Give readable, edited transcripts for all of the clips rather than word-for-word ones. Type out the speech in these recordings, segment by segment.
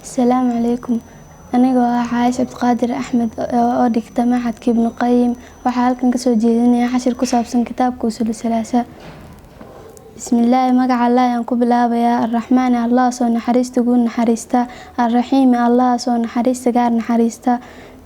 Asalaamu calaykum. Anigoo ah Caaisha Cabdiqaadir Axmed oo dhigta Machadka Ibnu Qayim, waxaa halkan kasoo jeedinaya cashir ku saabsan kitaabka Usuul Salaasa. Bismillaahi, magaca Allah ayaan ku bilaabayaa. Arraxmaani, Allah soo naxariista guud naxariista. Arraxiimi, Allah soo naxariista gaar naxariista.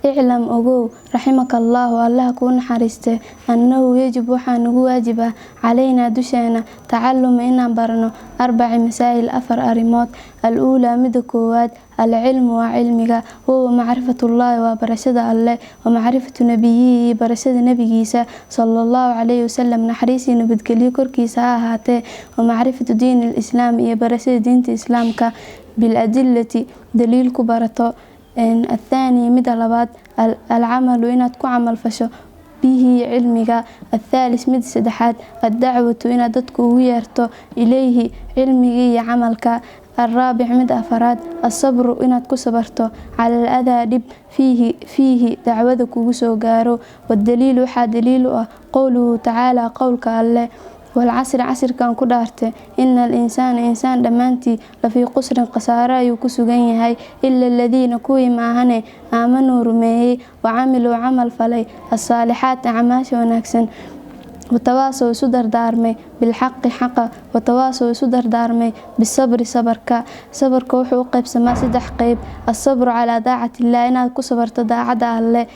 Iclam, ogow, raximaka allaahu, Allah kuu naxariiste, annahu yajib, waxaa nagu waajib ah, calaynaa, dusheena, tacaluma, inaan barano, arbaci masaa'il, afar arrimood. Al-uulaa, mida koowaad, alcilmu, waa cilmiga. Huwa macrifatullaahi, waa barashada Alle, wa macrifatu nabiyihi, iyo barashada nabigiisa, sala allahu calayhi wasalam, naxariis iyo nabadgelyo korkiisa ha ahaatee, wa macrifatu diini lislaam, iyo barashada diinta Islaamka, biladilati, daliil ku barato. Athaani, mida labaad, alcamalu, inaad ku camal fasho, bihi, cilmiga. Athaalis, mida saddexaad, addacwatu, inaad dadku ugu yeerto, ileyhi, cilmiga iyo camalka. Alraabic, mid afaraad, asabru, inaad ku sabarto, cala al adaa, dhib, fiihi, dacwada kugu soo gaaro. Wadaliil, waxaa daliil u ah, qowluhu tacaala, qowlka Alle: walcasri, casirkan ku dhaartay, ina al insaana, insaan dhammaantii, lafii qusrin, khasaaro ayuu ku sugan yahay, ila aladiina, kuwii maahane, aamanuu, rumeeyey, wacamiluu, camal falay, asaalixaat, acmaasha wanaagsan, watawaasow, isu dardaarmay, bilxaqi, xaqa, watawaasow, isu dardaarmay, bisabri, sabarka. Sabarka wuxuu u qaybsamaa saddex qeyb: asabru calaa daacati illah, inaad ku sabarto daacadda Alle;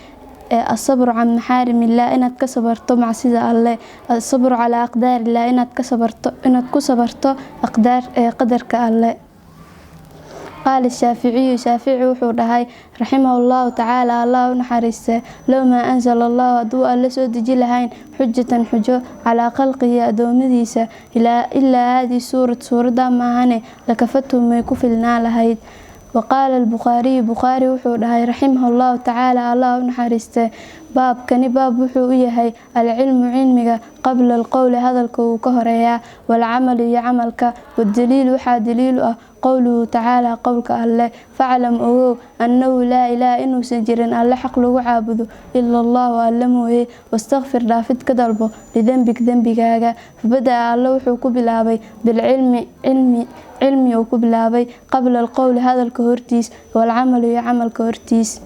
asabru can maxaarim illah, inaad ka sabarto macsida Alle; asabru calaa aqdaar illah, inaad ka sabarto, inaad ku sabarto aqdaar ee qadarka Alle. Qaala Shaaficiyu, Shaafici wuxuu dhahay, raximahu llahu tacaala, Allah u naxariiste: low maa anzala Allahu, hadduu Alle soo deji lahayn, xujatan, xujo, calaa khalqihi, adoomadiisa, ilaa haadii suurad, suuradda maahane, lakafathum, way ku filnaa lahayd. Waqaala Albukhaariyu, Bukhaari wuxuu dhahay, raximahu llahu tacaala, Allah u naxariiste: baabkani baab wuxuu u yahay alcilmu, cilmiga, qabla alqowli, hadalka uu ka horeeyaa, waalcamalu, iyo camalka. Wadaliil, waxaa daliil u ah, qowluhu tacaala, qowlka Alle: faclam, ogow, annahu laa ilaaha, inuusan jirin Alle xaq lagu caabudo, ila Allahu, Alle mooye, wastakfir, dhaafid ka dalbo, lidenbig, dembigaaga. Fabada-a, Alle wuxuu ku bilaabay, bilcilmi, cilmi, cilmi uu ku bilaabay, qabla alqowli, hadalka hortiis, waalcamalu, iyo camalka hortiis.